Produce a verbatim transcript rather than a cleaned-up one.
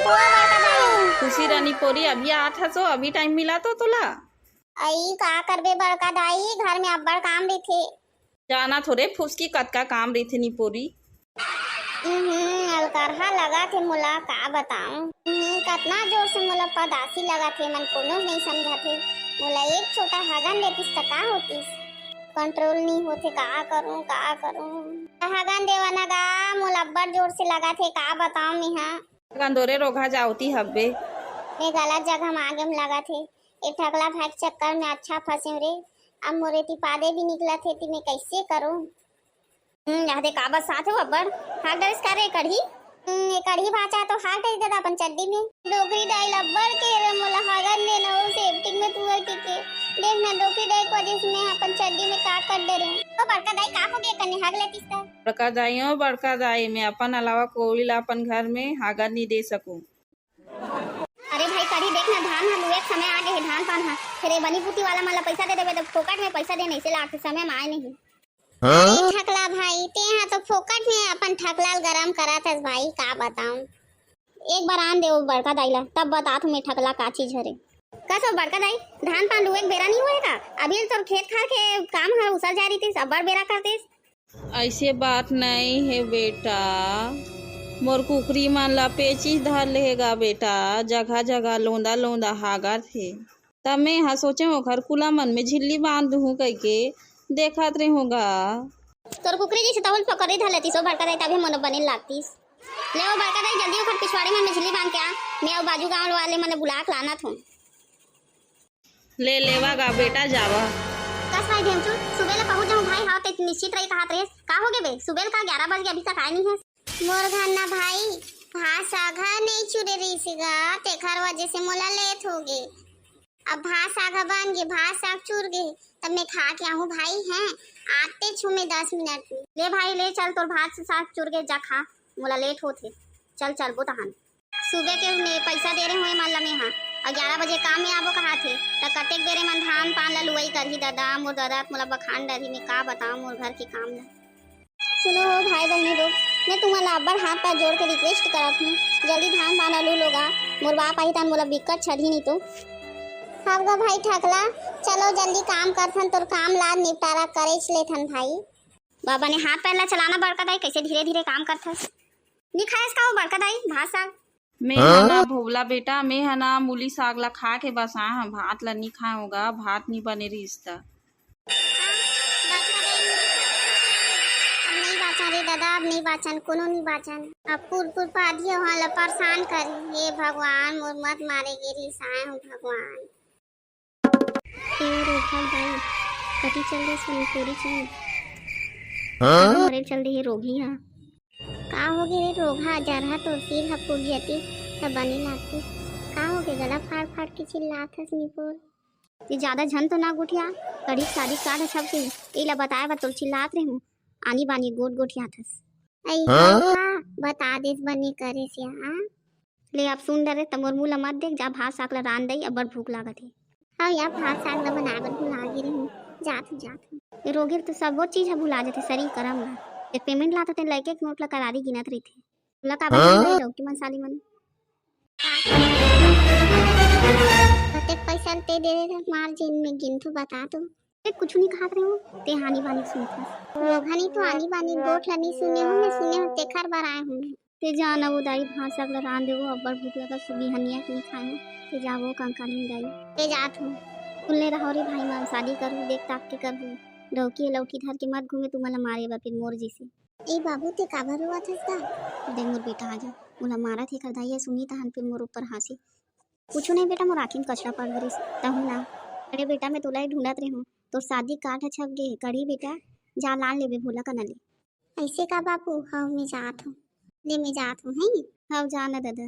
ओ बड़का दाई। खुशी रानी पोरी, अभी आत हसो, अभी टाइम मिला तो तोला। अई का करबे बड़का दाई, घर में अब्बड़ काम रहिथे। जाना थोरे फुसकी, कतका काम रहिथे नी पोरी। हम्म, अलकरहा लगत हे मोला, का बताऊं। हम्म, कतना जोर से मोला पदासी लगत हे, मन कोनो नहीं समझत हे। मोला एक छोटा हगन देतिस त का होतिस, कंट्रोल नहीं होथे, का करूं, का करूं। हगन देवा ना गा, मोला अब्बड़ जोर से लगत हे, का बताऊं मेहा। गंदोरे रोगहा जावती हब्बे। मैं गलत जगह में आगे में लगत हे। ए ठकला भाई के चक्कर में अच्छा फंसे रे। अब मोरे ती पादे भी निकलत हे, ती मैं कैसे करूं? हम्म, यह दे का बस साथ हो अब्बड़। हाक डरिस का रे कढ़ी? हम्म, ये कढ़ी भाचा तो हाक डरिस दादा अपन चड्डी में। डोकरी दाई ल अब्बड़ के रे मोला हागन दे ना हो सेप्टिक में तुअर के के। देख ना डोकरी दाई को जिसमें अपन चड्डी में का कर डरे। तो बड़का दाई का हो गया कने हाग लेतिस त? बड़का दाई, ओ बड़का दाई, मैं अपन अलावा कोई ला अपन घर में हागन नहीं दे सकूं। अरे भाई कढ़ी देख ना, धान ह लुए के समय आ गे हे, धान पान ह। फिर ये बनी बूती वाला मन ला पैसा दे देबे, त फोकट में पैसा दे, नहीं से लागथे, समय में आए नहीं। हाँ? अरे ठकला भाई, ते हा तो फोकट में अपन ठकला ल गरम करत हस भाई, का बताऊं। एक बार आन दे ओ बड़का दाई ला, तब बतात हूं मैं ठकला का चीज हरे। कस ओ बड़का दाई, धान पान लुए के बेरा नहीं होए का? अभी तोर खेत खार के काम हर उसर जा रहितिस, अब्बड़ बेरा करतिस। ऐसे बात नहीं है बेटा, मोर कुकरी मन ला पेचिस धर लेहेगा बेटा, जगह जगह लोंदा लोंदा हागत हे। तब मैं हा सोचे ओखर कुला मन में झिल्ली बांध दूहूं कहिके देखत रहूंगा। तोर कुकरी जैसे तहुल पकड़ी धर लेतिस ओ बड़का दाई, तभी मोला बने लागतिस। ले ओ बड़का दाई, जल्दी ओखर पिछवाड़े मन में झिल्ली बांध के आ, मैं ओ बाजू गांव वाले मन बुला के लानत हूं। ले लेवा गा बेटा, जावा। कस भाई ढेमचू, सुबेल पहुंच जाऊं भाई, हाव ते निश्चित रही कहत रेहेस। का हो गे बे? सुबेल का ग्यारह बज गे, अभी तक आए नहीं है। मोर घर ना भाई, भात साग ह नहीं चुरे रहिस गा, तेखर वजह से मोला लेट हो गे। अब भात साग ह बन गे, भात साग चुर गे, तब मैं खा के आहूं भाई, हैं? आते छू मैं दस मिनट में। ले भाई ले चल, तोर भात से साग चुर गे, जा खा, मोला लेट होत हे। चल चलबो तहान। सुबह के ने पैसा दे रहे हों एमन ल मेहा, अउ ग्यारह बजे काम में आबो कहाथे, त कतेक बेर एमन धान पान ल लुवई करही ददा, मोर ददा मोला बखान डरही, मैं का बताओं मोर घर के काम ल। सुनो हो भाई बहिनी लोग, मैं तुमन ला अब्बड़ हाथ पैर जोड़ के रिक्वेस्ट करत हूँ, जल्दी धान पान ल लू लोगा, मोर बाप आही तन मोला बिक्कट छलही नहीं तो। हव गा भाई ठकला, चलो जल्दी काम करथन, तोर काम ला निपटारा करेच लेथन भाई। बाबा ने हाथ पैर ला चलाना बड़का दाई, कैसे धीरे धीरे काम करथस। नी खायस का वो बड़का दाई भात साग? मैं ह ना भोभला बेटा, मैं ह ना मूली साग ला खा के बस आए हंव, भात ला नी खाए हों गा, भात नी बने रहिस त। अब नहीं बाचन रे दादा, अब नहीं बाचन, कोनो नहीं बाचन। अब कुल कुल पादिया वहाँ ला परेशान कर, हे भगवान, मोर मत मारे गे रिसाए हूँ भगवान। ए रोगहा दाई, कति चल दे सुन पूरी चल। हाँ? मरे चल दे हे रोगी हा। का हो गे रे रोगहा, जरहा तोर सिर ह फूट जतिस त बने लागतिस। का हो गे गला फाड़ फाड़ के चिल्लात हस निपोर? ये ज्यादा झन तो ना गोठिया, कढ़ी शादी कार्ड ह छप गे, एला बताए बर तोर चिल्लात रेहूं, आनी बानी गोठ गोठियात हस। अई हाँ? का बता देस बने करे से, हाँ? ले अब सुन डरे त मोर मुंह ल मत देख, जा भात साग ल रांध दई, अब्बड़ भूख लागत हे। हाँ यार, भात साग ल बनाए बर भुला गे रेहूं, जात हूं, जात हूं। ए रोगी ल तो सबो चीज ह भुला जथे, सरी करम ल। जब पेमेंट लात होते लइके के नोट ल करारी गिनत रहिथे। ओला काबर हाँ? गिनत रही लौकी मन साली मन? कतेक पैसा ल ते दे देथे, मार जेन में गिनथू बता तो। ते कुछु नहीं कहत रहे हो, ते हानी बानी सुनथस। रोगहा नी तो आनी बानी गोठ ल नहीं सुने हो, मैं सुने हो तेखर बर आए हूं। ते जा न वो दाई, भात साग ल रांध दे, वो अब्बड़ भूख लगत, सुबह हनिया के नी खाए हंव। ते जा वो कंकालिन दाई। ते जात हूं। सुन ले रहो रे भाई मन, शादी करहू, देख ताक के करहू। डौकी ह लौठी धर के मत घूमे, तुमन ल मारे बर फिर मोर जैसे। ए बाबू, ते काबर रोवत हस गा? दे मोर बेटा आ जा, मोला मारत हे कर दाई ह, सुनी तहन फिर मोर ऊपर हांसी। कुछु नहीं बेटा, मोर आँखी में कचरा पड़ गिस, तहूं ना। अरे बेटा, मैं तोला ही ढूंढत रहे हूँ, तोर शादी कार्ड ह छप गे हे, कढ़ी बेटा, जा लान लेबे भोला कना ले। ऐसे का बाबू? हव, मैं जात हूँ। ले, मैं जात हूँ, हैं? हव, जा ना दादा।